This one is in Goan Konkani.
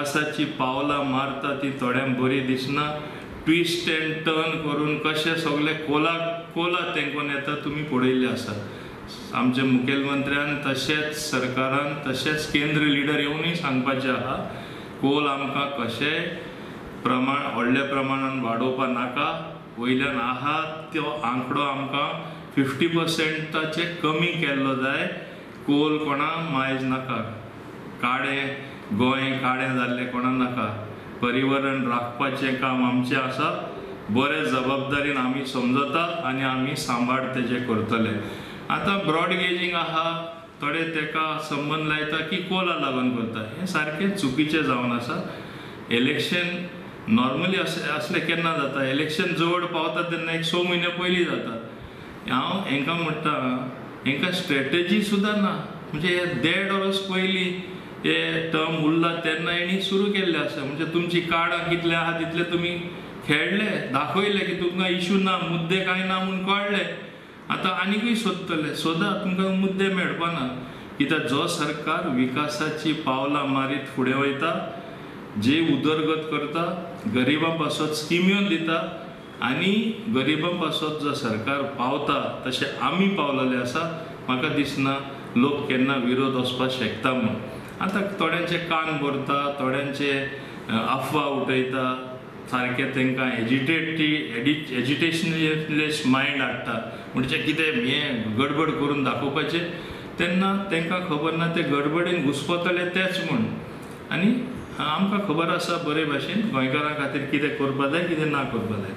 विकासाची पावलां मारता ती थोड्यांक बरी दिसना. ट्विस्ट एंड टर्न करून कशें सगळे कोला तेंकोन येता तुमी पळयल्लें आसा. आमचे मुखेलमंत्र्यान तशेंच सरकारान तशेंच केंद्र लिडर येवनूय सांगपाचें आहा, कोल आमकां कशें प्रमाण व्हडल्या प्रमाणान वाडोवपा नाका. वयल्यान आहा तो आंकडो आमकां 50%चे कमी केल्लो जाय. कोल कोणा मायज नाका, काळें गोंय काळें जाल्लें कोणा नाका. पर्यावरण राखपाचें काम आमचें आसा. बरे जबाबदारीन आमी समजता आनी आमी सांबाळ तेजे करतले. आतां ब्रॉड गेजींग आहा, थोडे तेका संबंद लायता की कोला लागून करता, हें सारकें चुकीचें जावन आसा. इलेक्शन नॉर्मली असलें केन्ना जाता, इलेक्शन जवळ पावता तेन्ना एक 6 म्हयने पयलीं जाता. हांव हेंकां म्हणटा, हेंकां स्ट्रेटजी सुद्दां ना. म्हणजे हे 1.5 वर्स पयलीं हे टर्म उरला तेन्ना हेणी सुरू केल्लें आसा. म्हणजे तुमची कार्डां कितले आहा तितले तुमी खेळ्ळे, दाखयले की तुमकां इशू ना, मुद्दे कांय ना म्हूण कळ्ळे. आतां आनीकूय सोदतले, सोदा, तुमकां मुद्दे मेळपाना. कित्याक जो सरकार विकासाची पावलां मारीत फुडें वयता, जे उदरगत करता, गरिबां पासत स्किम्यो दिता आनी गरिबां पासत जो सरकार पावता तशें आमी पावलेले आसा. म्हाका दिसना लोक केन्ना विरोध वचपाक शकता म्हूण. आतां थोड्यांचे कान भरता, थोड्यांचे अफवा उठयता, सारकें तांकां एजिटेशनलेस मायंड हाडटा. म्हणजे कितें हें गडबड करून दाखोवपाचें, तेन्ना तांकां खबर ना ते गडबडीन घुसपतले तेच म्हूण. आनी आमकां खबर आसा बरे भाशेन गोंयकारां खातीर कितें करपा जाय, कितें ना करपा जाय.